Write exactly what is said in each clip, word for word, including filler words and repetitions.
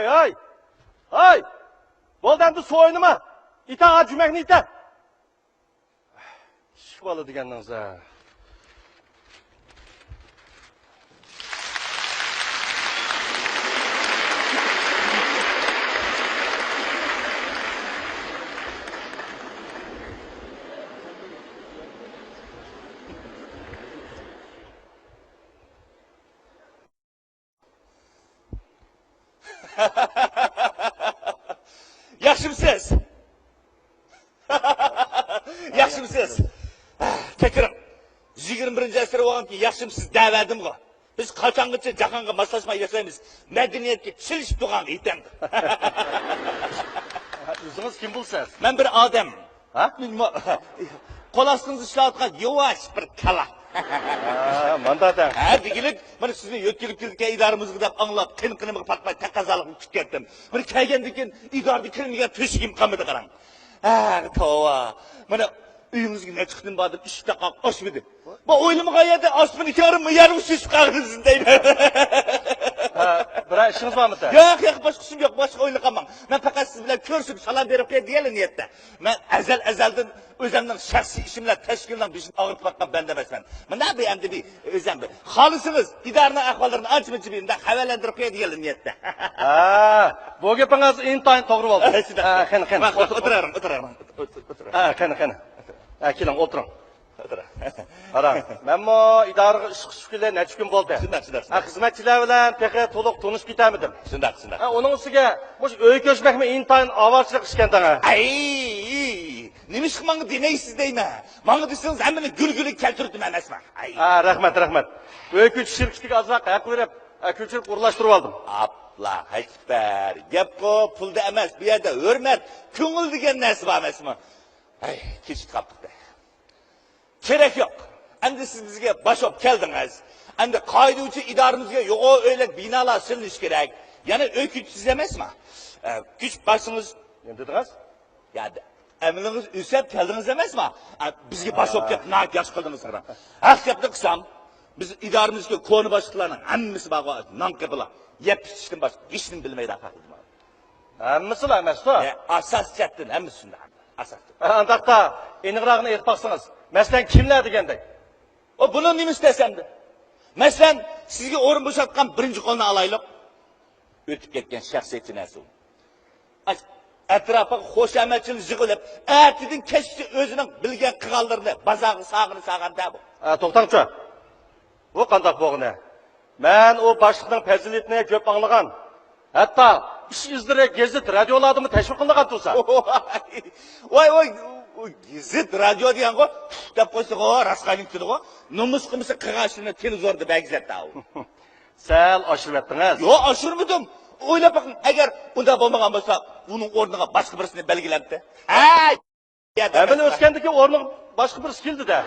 ھاي! ھاي! بولدى ئەمدى سۇ ئوينىما! ئېتە، ئا جۈمەكنى ئېتە! كىچىك بالا دېگەننىڭىز ھە. ياخشىمسىز؟ ياخشىمسىز؟ كەچۈرۈڭ. يىگىرمە بىرىنچى ئەسىر بولغانكى ياخشىمسىز دەۋەردىمغۇ. بىز قاچانغىچە جاھانغا ماسلاشماي ياشايمىز؟ مەدەنىيەتكە چېلىشىپ تۇرغانغا يېتەمدۇ. ئۆزىڭىز كىم بولىسىز؟ مەن بىر ئادەم. ھە؟ قول ئاستىڭىزدا ئىشلەۋاتقان يۇۋاش بىر كالا. ھە، مانداق دەڭ. ھە، دېگۈلۈك، مانا سىزنى يۆتكىلىپ كېلىدىكەن ئىدارىمىزغا دەپ ئاڭلاپ، قېنى-قېنىمغا پاتماي تەقەززالىقنى كۈتۈپ كەتتىم. بىر كەلگەندىن كېيىن ئىدارىدا كىرمىگەن تۆشىكىم قالمىدى، قاراڭ. ھە، توۋا. مانا ئۆيىڭىزگە نەچچە قېتىم باردىم، ئىشىك تاقاق ئاچمىدى. بۇ ئويلىمىغان يەردە ئاسمىنى كۆرۈپ، يەرمۇ شىشىپ قالغىنىسىز دەيمەن. ھە، بىرەر ئىشىڭىز بارمىكىن؟ ياق، ياق، باشقا ئىشىم يوق، باشقا ئويلىمايمەن. مەن پەقەت سىز بىلەن كۆرۈشۈپ، سالام بېرىپ قوياي دېگەنلا نىيەتتە. مەن ئەزەل-ئەزەلدىن ئۆزۈمنىڭ شەخسىي ئىشىم بىلەن تەشكىلنىڭ بېشىنى ئاغرىتىۋاتقان بەندە ئەمەسمەن. مۇنداق بىر ئەمدى بىر ئۆزۈم بىر. خالىسىڭىز، ئىدارىنىڭ ئەھۋاللىرىنى ئانچە-مۇنچە بىر مۇنداق خەۋەرلەندۈرۈپ قوياي دېگەنلا نىيەتتە. ھە، بۇ گېپىڭىز ئىنتايىن توغرا بولدى. شۇنداق. ھە، قېنى، قېنى. ئولتۇرۇڭ. ئولتۇرۇڭ، ئولتۇرۇڭ. ھە، قېنى، قېنى. ھە، كېلىڭ، ئولتۇرۇڭ. قاراڭ، مەنمۇ ئىدارىغا ئىشقا چۈشكىلى نەچچە كۈن بولدى. شۇنداق، شۇنداق، شۇنداق. ھە، خىزمەتچىلەر بىلەن تېخى تولۇق تونۇشۇپ كېتەلمىدىم. شۇنداق، شۇنداق. ھە، ئۇنىڭ ئۈستىگە مۇشۇ ئۆي كۆچمەكمۇ ئىنتايىن ئاۋارىچىلىك ئىشكەن دەڭە. ئەي، نېمىشقا ماڭا دېمەيسىز دەيمەن. ماڭا دېسىڭىز ھەممىنى گۈل-گۈلىگە كەلتۈرۈپتىمەن ئەمەسمۇ. ئەي. ھە، رەھمەت، رەھمەت. ئۆي كۆچۈش شىركىتىگە ئازراق ھەق بېرىپ، ھە، كۆچۈرۈپ ئورۇنلاشتۇرۇۋالدىم. ئاپلا، ھەيتىپەر. گەپقۇ، پۇلدا ئەمەس، بۇ يەردە ھۆرمەت، كۆڭۈل دېگەن نەرسە بار ئەمەسمۇ. ھەي، كېچىكىپ قاپتۇق. كېرەك يوق. ئەمدى سىز بىزگە باش بولۇپ كەلدىڭىز. ئەمدى قائىدە بويىچە ئىدارىمىزگە يۇقىرى ئۆيلۈك بىنالار سېلىنىشى كېرەك. يەنە ئۆي كۆچۈرىسىز ئەمەسمۇ؟ ئە، كۆچۈپ بارسىڭىز. نېمە دېدىڭىز؟ يا، ئەمىلىڭىز ئۆسۈپ كەلدىڭىز ئەمەسمۇ؟ ئە، بىزگە باش بولۇپ كەپ ناھايىتى ياخشى قىلدىڭىز، قاراڭ. ھەق گەپنى قىلسام، بىز ئىدارىمىزدىكى كونا باشلىقلارنىڭ ھەممىسى بارغۇ، نان قېپىلا. يەپ ئىچىشتىن باشقا ھېچنېمە بىلمەيدۇ، قاقىدىم. ھەممىسىلا ئەمەستۇ. ئاساس جەھەتتىن ھەممىسى شۇنداق. ئاساس. ئانداقتا ئېنىقراقنى ئېيتىپ باقسىڭىز، مەسىلەن، كىملەر دېگەندەك؟ ئۇ بۇنىڭ نېمىسى تەس ئەمدى؟ مەسىلەن، سىزگە ئورۇن بوشاتقان بىرىنچى قولنى ئالايلۇق. ئۆتۈپ كەتكەن شەخسىيەتچى نەرسە ئۇ. ئەتراپىغا خۇشامەتچىلىك يىغىۋېلىپ، ئەتىدىن كەچكىچە ئۆزىنىڭ بىلگەن قىلغانلىرىنى بازارغا ساغىنى ساغان دە بۇ. ئە، توختاڭچۇ. بۇ قانداق بولغىنى؟ مەن ئۇ باشلىقنىڭ پەزىلىتىنى كۆپ ئاڭلىغان. ھەتتا ئىش ئىزلىرى گېزىت، رادىيولاردىمۇ تەشۋىق قىلىنغان تۇرسا. ۋاي، ۋاي، ئۇ گېزىت، رادىيو دېگەنغۇ، تۇف دەپ قويسىغۇ، راست قاينىپ كېتىدىغۇ. نومۇس قىلمىسا قىلغان ئىشلىرىنى تېلېۋىزوردا بەرگۈزەتتى ئۇ. سەل ئاشۇرۇۋەتتىڭىز. يوق، ئاشۇرمىدىم. ئويلاپ بېقىڭ، ئەگەر ئۇنداق بولمىغان بولسا، ئۇنىڭ ئورنىغا باشقا بىرسىنى بەلگىلەمتى. ھەي! ھەممىنى ئۆسكەندىكى ئورنىغا باشقا بىرسى كېلىدۇ-دە.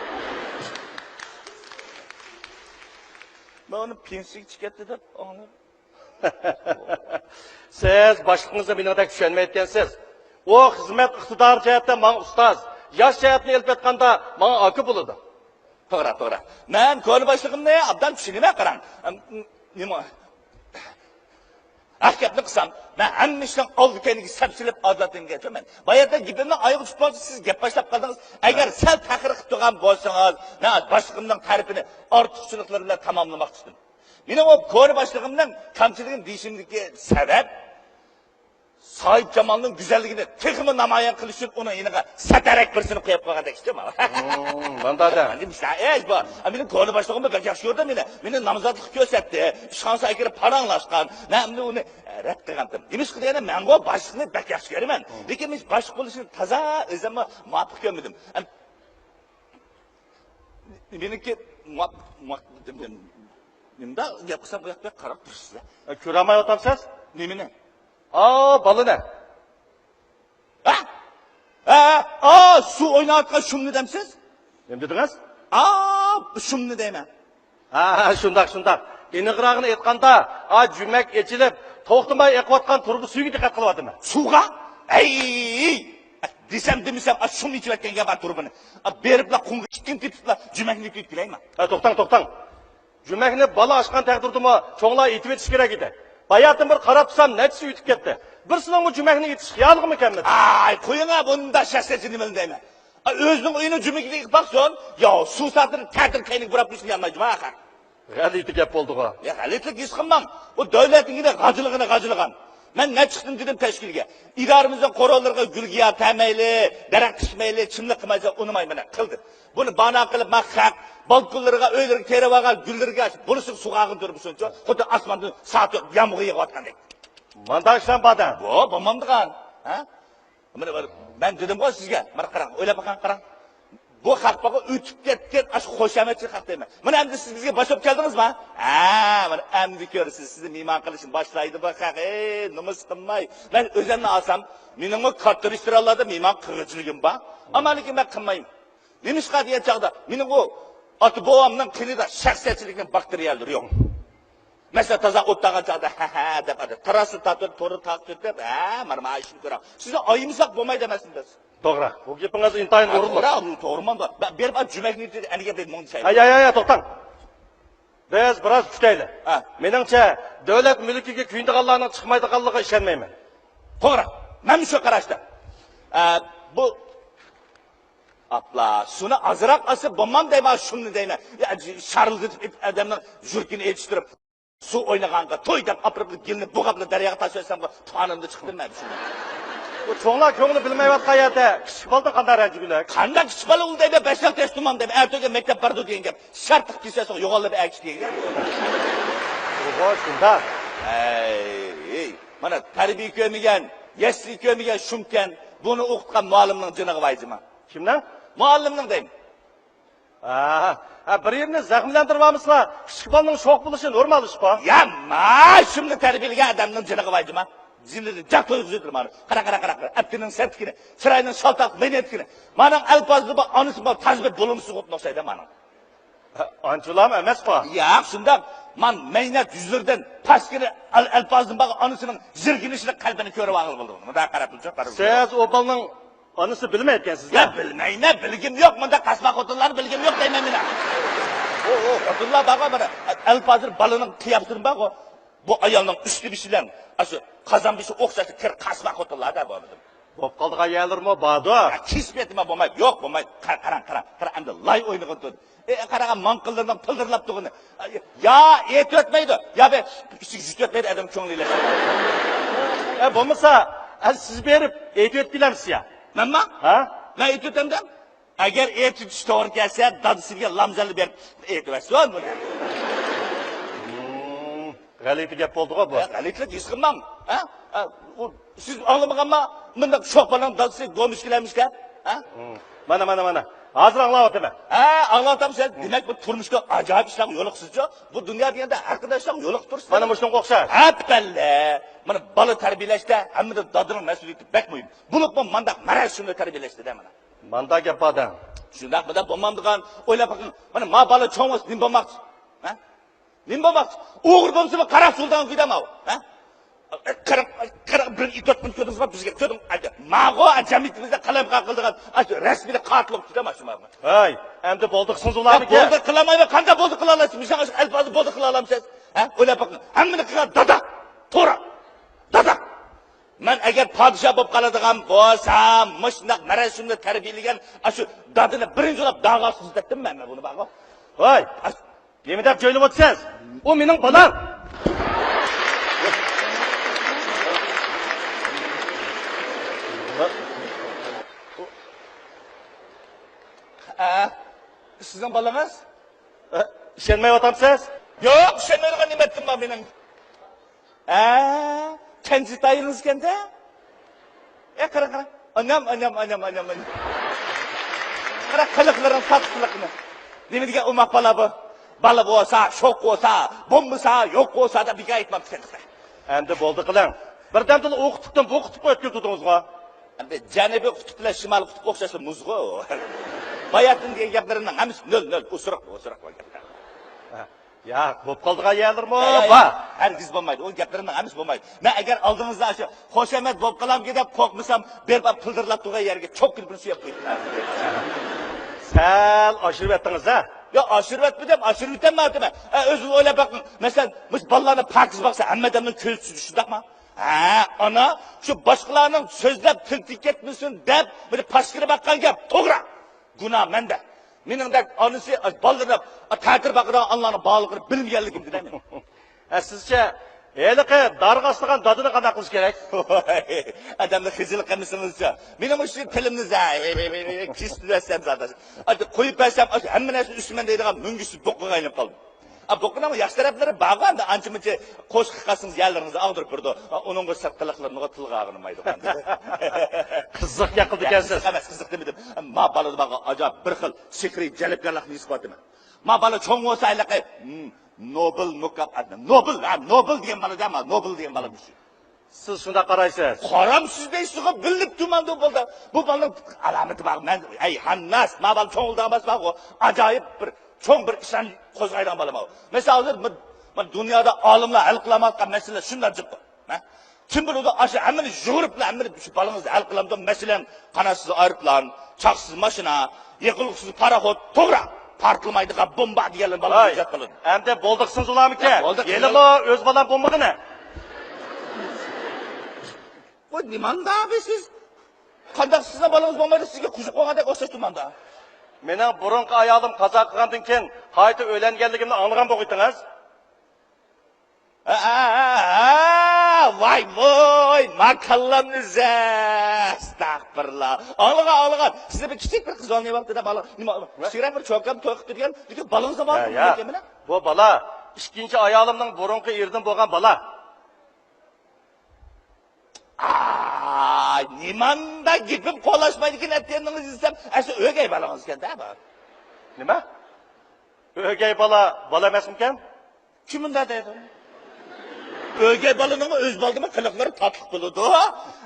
مەن ئۇنى پېنسىيىگە چىقىپ كەتتى دەپ ئاڭلىدىم. سىز باشلىقىڭىزنى مېنىڭدەك چۈشەنمەيدىكەنسىز. ئۇ خىزمەت ئىقتىدارى جەھەتتە ماڭا ئۇستاز، ياش جەھەتتىن ئېلىپ ئېيتقاندا ماڭا ئاكا بولىدۇ. توغرا، توغرا. مەن كونا باشلىقىمنى ئوبدان چۈشىنىمەن، قاراڭ. ئەم، نېمە؟ ھەق گەپنى قىلسام، مەن ھەممە ئىشنىڭ ئالدى كەينىگە سەپسېلىپ ئادالەتلىنگەن. مەن باياتىن گېپىمنى ئايىغى تۇتۇپ قالسا، سىز گەپ باشلاپ قالدىڭىز. ئەگەر سەل تەخىر قىلىپ تۇرغان بولسىڭىز، مەن باشلىقىمنىڭ تەرىپىنى ئارتۇقچىلىقلىرى بىلەن تاماملىماقچى ئىدىم. مېنىڭ ئۇ كونا باشلىقىمنىڭ كەمچىلىكىنى دېيىشىمدىكى سەۋەب، ساھىبجامالنىڭ گۈزەللىكىنى تېخىمۇ نامايان قىلىش ئۈچۈن ئۇنىڭ يېنىغا سەتەرەك بىرسىنى قويۇپ قويغاندەك ئىكەن. مم، ماندادا. ئەمدى مۇشۇنداق ئىش بار. مېنىڭ كونا باشلىقىممۇ بەك ياخشى كۆردى مېنى. مېنى نامزاتلىق كۆرسەتتى. ئىشخانىسىغا ئەكىرىپ پاراڭلاشقان. مەن ئەمدى ئۇنى رەت قىلغانتىم. نېمىشقا دېگەندە، مەنغۇ باشلىقنى بەك ياخشى كۆرىمەن. لېكىن مۇشۇ باشلىق بولۇشىنى تازا ئۆزۈممۇ مۇۋاپىق كۆرمىدىم. ئەم-، مېنىڭكى مۇۋاپ-، مۇۋاپ-، نېمىدا گەپ قىلسام، ئۇ ياققا قاراپ تۇرىسىز-دە. ئە، كۆرەلمەيۋاتامسىز؟ نېمىنى؟ ئا، بالىنى. ھە؟ ھە، ئا، سۇ ئويناۋاتقان شۇمنى دەمسىز؟ نېمە دېدىڭىز؟ ئا، شۇمنى دەيمەن. ھە، ھە، شۇنداق، شۇنداق. ئېنىقراقىنى ئېيتقاندا، ئا، جۈمەك ئېچىلىپ، توختىماي ئېقىۋاتقان تۇرۇبا سۈيىگە دىققەت قىلىۋاتىمەن. سۇغا؟ ئەي! دېسەم دېمىسەم، ئا، شۇم ئېچىۋەتكەن گەپ بار تۇرۇبىنى. ئا، بېرىپلا قۇمغا ئىككىنى تېپىپلا جۈمەكنى ئېتىۋېتىپ كېلەيمەن. ھە، توختاڭ، توختاڭ. جۈمەكنى بالا ئاچقان تەقدىردىمۇ چوڭلار ئېتىۋېتىش كېرەك ئىدى. باياتىن بىر قاراپ تۇرسام، نەچچىسى ئۆتۈپ كەتتى. بىرسىنىڭمۇ جۈمەكنى ئېتىش خىيالىغىمۇ كەلمىدى. ئاي، قويۇڭا، بۇندا شەخسىيەتچى نېمىلا دەيمەن. ئا، ئۆزىنىڭ ئۆيىنىڭ جۈمىكىگە ئېقىپ باقسۇن. يا، سۇ ساتىرى تەتۈر كەينىگە بۇراپ يۈرسىمۇ يانمايدۇ، ئاخىر. غەلىتە گەپ بولدىغۇ. يا، غەلىتىلىك ھېس قىلماڭ. ئۇ دۆلەتنىڭكىنى غاجىلىغىنى غاجىلىغان. مەن نەچچە قېتىم دېدىم تەشكىلگە. ئىدارىمىزنىڭ قوراللىرىغا گۈلگىيە تەمەيلى، دەرەخ تىكمەيلى، چىملىق قىلمايسەن، ئۇنىماي مانا قىلدى. بۇنى بانا قىلىپ، مەن خەق بالكونلىرىغا، ئۆيلىرىگە تېرىۋالغان گۈللىرىگە بۇنىسى سۇغا ئاغىن تۇرۇپ شۇنچە، خۇددى ئاسماندىن ساۋۇت ياغمۇر يېغىۋاتقاندەك. مانداق ئىشلار بار-دە. بۇ، بولمامدىغان. ھە؟ مانا، مانا، مەن دېدىمغۇ سىزگە، مانا قاراڭ، ئويلاپ باققان قاراڭ. بۇ خەق بارغۇ ئۆتۈپ كەتكەن ئاشۇ خۇشامەتچىلىك خەق دەيمەن. مانا ئەمدى سىز بىزگە باش بولۇپ كەلدىڭىزما؟ ھە، مانا ئەمدى كۆرىسىز، سىزنى مېھمان قىلىشنى باشلايدۇ بۇ خەق. ئەي، نومۇس قىلماي. مەن ئۆزۈمنى ئالسام، مېنىڭمۇ كاتتا رېستورانلاردا مېھمان قىلغۇچىلىكىم بار. ئەمما لېكىن مەن قىلمايمەن. نېمىشقا دېگەن چاغدا، مېنىڭ ئۇ ئاتا بوۋامنىڭ قېنىدا شەخسىيەتچىلىكنىڭ باكتېرىيەلىرى يوق. مەسىلەن، تازا ئوت تاغان چاغدا، ھە، ھە، دەپ، تاراسنى تارتىپ، تورنى تارتىپ، ھە، مانا، مانا ئىشنى كۆرۈڭ. سىزنى ئايىمىساق بولمايدۇ ئەمەسمۇ بىز. توغرا. بۇ گېپىڭىز ئىنتايىن ئورۇنلۇق. توغرا، بۇ توغرىمۇ؟ بە-، بېرىپ، ئا، جۈمەكنى ئەنىگە بىر مۇڭ دېسەي. ھە، يا، يا، يا، توختاڭ. بىز بىراز كۈتەيلى. ھە. مېنىڭچە، دۆلەت مۈلكىگە كۆيۈنىدىغانلارنىڭ چىقمايدىغانلىقىغا ئىشەنمەيمەن. توغرا. مەنمۇ شۇ قاراشتا. ئە، بۇ ئاپلا، سۇنى ئازراق ئالسا بولمام دەيمەن، شۇمنى دەيمەن. يا، شارىلدىتىپ ئېتىپ ئادەمنىڭ يۈرىكىنى ئېچىشتۇرۇپ، سۇ ئوينىغانغا توي دەپ ئاپىرىپ، گېلىنى بوغاپلا دەرياغا تاشلىۋەتسەمغۇ، تانىمدا چىقتىم مەن شۇنى. بۇ چوڭلار كۆڭلى بىلمەيۋاتقان يەردە كىچىك بالىدىن قانداق رەنجىگۈلەك؟ قانداق كىچىك بالا ئۇ دەيمەن، بەش-ئالتە ياش تۇمان دەيمەن، ئەتىگەن مەكتەپ بارىدۇ دېگەن گەپ. شارتىق كېسەسىغۇ يوغانلا بىر ئەگىش دېگەن گەپ. ئوھو، شۇنداق. ھەي، ھەي. مانا تەربىيە كۆرمىگەن، يەسلى كۆرمىگەن شۇمكەن، بۇنى ئوقۇتقان مۇئەللىمنىڭ جېنىغا ۋاي جىما. كىمنىڭ؟ مۇئەللىمنىڭ دەيمەن. ھە، ھە، بىر يېرىنى زەخىملەندۈرۈۋالمىسىلا، كىچىك بالىنىڭ شوخ بولۇشى نورمال ئىشقۇ. يا، ما، شۇمنى تەربىيەلىگەن ئادەمنىڭ جېنىغا ۋاي جىما. جېنىدىن جاق تويغۇزىدۇ مانا. قارا، قارا، قارا، قارا. ئەپتىنىڭ سەپتىكىنى، چىراينىڭ شالتاق مەينەتكىنى. مانىڭ ئەلپازى بار، ئانىسى بار، تازا بىر بولۇمسىز خوتۇن ئوخشايدۇ مانىڭ. ئانچىلام ئەمەسقۇ. ياق، شۇنداق. مان مەينەت يۈزلىرىدىن پاسكىنا ئەل-، ئەلپازدىن باغ ئانىسىنىڭ يىرگىنىشلىق قەلبىنى كۆرۈۋالغىلى بولىدۇ. مۇنداق قاراپ تۇرسا، قاراپ تۇرسا. سىز ئۇ بالىنىڭ ئانىسىنى بىلمەيدىكەنسىز-دە. يا، بىلمەيمەن، بىلگۈم يوق. مۇنداق قاسما خوتۇنلارنى بىلگۈم يوق دەيمەن مېنىڭ. ئۇ، ئۇ خوتۇنلار بارغۇ، مانا، ئەلپازىر بالىنىڭ قىياپىتىنى بارغۇ. بۇ ئايالنىڭ ئۈستى بېشى بىلەن ئاشۇ قازان بېشى ئوخشاش كىر قاسما خوتۇنلار-دە بولمىدىم. بولۇپ قالىدىغان يەرلىرىمۇ باردۇ. يا، كېسىپ يېتىمە بولمايدۇ. يوق، بولمايدۇ. قارا-، قاراڭ، قاراڭ، قاراڭ، ئەمدى لاي ئوينىغىنى تۇردى. ئى، قاراڭ، ماڭقىللىرىنىڭ پىلدىرلاپ تۇرغىنى. يا ئېتىۋەتمەيدۇ، يا بىر ئىچىگە يۇتۇۋەتمەيدۇ، ئادەم كۆڭلى ئىلەشمەيدۇ. ئە، بولمىسا، ئە، سىز بېرىپ ئېتىۋەتكىلەمسىز يا؟ مەنما؟ ھە؟ مەن ئېتىۋەتەمدىم. ئەگەر ئېتىۋېتىش توغرا كەلسە، دادىسىگە لامزەللە بېرىپ ئېتىۋەتسۇن بۇنى. غەلىتە گەپ بولدىغۇ بۇ. ھە، غەلىتىلىك ھېس قىلماڭ. ھە؟ ھە، ئۇ، سىز ئاڭلىمىغانما؟ مۇنداق شوخ بالىنىڭ دادىسى گومىشكىلەمىش دەپ؟ ھە؟ مم. مانا، مانا، مانا. ھازىر ئاڭلاۋاتىمەن. ھە، ئاڭلاۋاتامسەن. مم. دېمەك، بۇ تۇرمۇشتا ئاجايىپ ئىشلارغا يولۇقىسىزچۇ؟ بۇ دۇنيا دېگەندە ھەر قانداق ئىشلارغا يولۇقۇپ تۇرىسىز. مانا مۇشۇنىڭغا ئوخشاش. ھەپپەللە! مانا بالا تەربىيەلەشتە ھەممىدىن دادىنىڭ مەسئۇلىيىتى بەك مۇھىم. بولۇپمۇ مانداق مەرەز شۇمنى تەربىيەلەشتە-دە مانا. ماندا گەپ بار-دە. شۇنداق بىلەن بولمامدىغان ئويلاپ بېقىڭ. مانا ما بالا چوڭ بولسا نېمە بولماقچى؟ ھە؟ نېمە بولماقچى؟ ئوغرى بولسىمۇ قاراپ سولىدىغان كۈيدە ماۋۇ. ھە؟ قىرىق، قىرىق بىر ئىتوت بىر كۆردىڭىزمۇ بىزگە كۆردۈڭ. ماغۇ جەمئىيىتىمىزدە قەلەمغا قىلىدىغان ئاشۇ رەسمىيلىك قاتىل بولۇپ كېتە مانا شۇ ماغۇ. ھەي، ئەمدى بولدى قىلسىڭىز ئۇلارنىڭكى. بولدى قىلالمايمەن، قانداق بولدى قىلالايسىز؟ مۇشۇ ئەلپازدا بولدى قىلالايمىسىز؟ ھە؟ ئويلاپ بېقىڭ. ھەممىنى قىلغان دادا. توغرا. دادا. مەن ئەگەر پادىشاھ بولۇپ قالىدىغان بولسام، مۇشۇنداق مەرەسىمدە تەربىيەلىگەن ئاشۇ دادىنى بىرىنچى بولاپ داغا سۇزىتەتتىم مەن، مەن بۇنى بارغۇ. ھاي، ئەس-، نېمە دەپ جۆيلىۋاتىسىز؟ ئۇ مېنىڭ بالام. ئە، سىزنىڭ بالىڭىز؟ ئە، ئىشەنمەيۋاتامسىز؟ يوق، ئىشەنمەيدىغان نېمە ئەتتىم بار مېنىڭ؟ ئە، كەنجىتايىڭىزكەن-دە. ئە، قاراڭ، قاراڭ. ئانام، ئانام، ئانام، ئانام، ئانام. قاراڭ، قىلىقلىرىنىڭ تاتلىقىنى. نېمە دېگەن ئوماق بالا بۇ. بالا بولسا، شوق بولسا، بولمىسا، يوق بولسا دەپ بىكار ئېيتماپتىكەن. ئەمدى بولدى قىلىڭ. بىردەمدىلا ئۇ قۇتۇپتىن بۇ قۇتۇپقا ئۆتكىلى تۇردىڭىزغۇ. ئەمدى جەنۇبىي قۇتۇپ بىلەن شىمالىي قۇتۇپ ئوخشاشلا مۇزغۇ. باياتىن دېگەن گەپلىرىمنىڭ ھەممىسى نۆل، نۆل، ئوسۇرۇق، ئوسۇرۇق بۇ گەپلەر. ھە. ياق، بولۇپ قالىدىغان يەرلىرىمۇ بار. ھەرگىز بولمايدۇ. ئۇ گەپلىرىمنىڭ ھەممىسى بولمايدۇ. مەن ئەگەر ئالدىڭىزدا شۇ خۇشامەت بولۇپ قالامكى دەپ قورقمىسام، بېرىپ پىلدىرلاپ تۇرغان يەرگە چوك كىرپىنى سۆيۈپ قويدۇم. سەل ئاشۇرۇۋەتتىڭىز ھە. يا ئاشۇرۇۋەتمىدىم، ئاشۇرۇۋېتەلمەيۋاتىمەن. ئە، ئۆزىڭىز ئويلاپ بېقىڭ. مەسىلەن، مۇشۇ بالىلارنى پاكىز باقسا، ھەممە ئادەمنىڭ كۆزى چۈشىدۇ، شۇنداقمۇ؟ ھە، ئانا، شۇ باشقىلارنىڭ سۆزلەپ تىل تىكەتمىسۇن دەپ، بىر پاشكىرى باققان گەپ، توغرا. گۇناھ مەندە. مېنىڭدەك ئانىسى بالىلىرىنى تەتۈر باقىدىغان ئانىلارنىڭ بارلىقىنى بىلمىگەنلىكىمدىن ئەمەس. ھە، سىزچە، ھېلىقى دارغا ئاسىلغان دادىنى قانداق قىلىش كېرەك؟ ئادەمنى خىجىل قىلمىسىڭىزچۇ. مېنىڭ مۇشۇ تىلىمنى زە-، كېسىپ بەرسەم زادى. ئاددى قويۇپ بەرسەم، ئاشۇ ھەممە نەرسىنى ئۈستىمەن دەيدىغان مۈڭگۈزسىز بوققىغا ئايلىنىپ قالدىم. ئا، بوققىنىڭ ياخشى تەرەپلىرى بارغۇ، ئەمدى ئانچە-مۇنچە قوشۇق قىلسىڭىز يەرلىرىڭىزنى ئاغدۇرۇپ بېرىدۇ. ئا، ئۇنىڭغا سىرتقىلىقلىرىنىغا تىلغا ئالغىنىم ئايدۇق ئەمدى. قىزىق گەپ قىلىدىكەنسىز. قىزىق ئەمەس، قىزىق دېمىدىم. ما بالىدا بارغان ئاجايىپ بىر خىل سېھرىي جەلپكارلىقنى ھېس قىلىۋاتىمەن. ما بالا چوڭ بولسا ھېلىقى، ھىم، نوبېل مۇكاپاتىنى، نوبېل، ھە، نوبېل دېگەن بالا دە، ما، نوبېل دېگەن بالا مۇشۇ. سىز شۇنداق قارايسىز. قارامسىز دەيسىزغۇ، بىلىپ تۇرمامدۇ بولدى. بۇ بالىنىڭ ئالامىتى بار. مەن، ئەي، ھەنناس، ما بالا چوڭ بولىدىغان بولسا بارغۇ، ئاجايىپ بىر، چوڭ بىر ئىشلارنى قوزغايدىغان بالا ما. مەسىلەن، ھازىر بۇ، بۇ دۇنيادا ئالىملار ھەل قىلالمايۋاتقان مەسىلىلەر شۇنداق جىق بار. ھە؟ كىم بىلىدۇ، ئاشۇ ھەممىنى يۇغۇرۇپلا، ھەممىنى شۇ بالىڭىز ھەل قىلامدۇ؟ مەسىلەن، قاناتسىز ئايروپىلان، چاقسىز ماشىنا، يېقىلغۇسىز پاراخوت، توغرا، پارتلىمايدىغان بومبا دېگەنلەرنى بالىڭىز ۋاي، ئىجاد قىلىدۇ. ئەمدى بولدى قىلسىڭىز بولامىكەن؟ ياق، بولدى قىلسىڭىز. ھېلىمۇ ئۆز بالام بولمىغىنى. بۇ نېمانداق بىر سىز؟ قانداق سىزنىڭ بالىڭىز بولمايدۇ، سىزگە قوشۇپ قويغاندەك ئوخشاش تۇرمامدا. مېنىڭ بۇرۇنقى ئايالىم قازا قىلغاندىن كېيىن قايتا ئۆيلەنگەنلىكىمنى ئاڭلىغان بولغىيتىڭىز. ھە، ھە، ھە، ھە، ۋاي، ۋاي، ما كاللامنى زە-، ئەستەغپىرۇللا. ئاڭلىغان، ئاڭلىغان. سىزدە بىر كىچىك بىر قىز بالىنى بار دېدى، بالا. نېمە، كىچىكرەك بىر چوكام توي قىلىپ بېرىدىكەن، لېكىن بالىڭىز بار يا، يا. بۇ بالا ئىككىنچى ئايالىمنىڭ بۇرۇنقى ئېرىدىن بولغان بالا. ئاي، نېمانداق گېپىم قولاشمايدىكەن، ئەتىگەننىڭىز دېسەم، ئەسلى ئۆگەي بالىڭىز ئىكەن-دە بۇ. نېمە؟ ئۆگەي بالا، بالا ئەمەسمىكەن؟ كىم ئۇنداق دەيدۇ؟ ئۆگەي بالىنىڭ ئۆز بالىدىمۇ قىلىقلىرى تاتلىق بولىدۇ.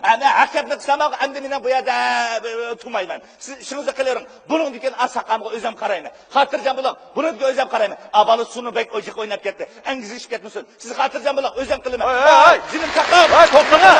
ئەنە ھەقىقەتنى قىلسام، ئەمدى مېنىڭ بۇ يەردە، ئە، تۇرمايمەن. سىز ئىشىڭىزنى قىلىۋېرىڭ. بۇنىڭدىن كېيىن ئا ساقامغا ئۆزۈم قارايمەن. خاتىرجەم بولۇڭ. بۇنىڭدىن كېيىن ئۆزۈم قارايمەن. ئا، بالا سۇنۇ بەك ئوجۇق ئويناپ كەتتى. ئەڭگىزى ئىشىپ كەتمىسۇن. سىز خاتىرجەم بولۇڭ، ئۆزۈم قىلىمەن. ھەي، ھەي، ھەي! جېنىم ساقام! ھەي، توختىڭە!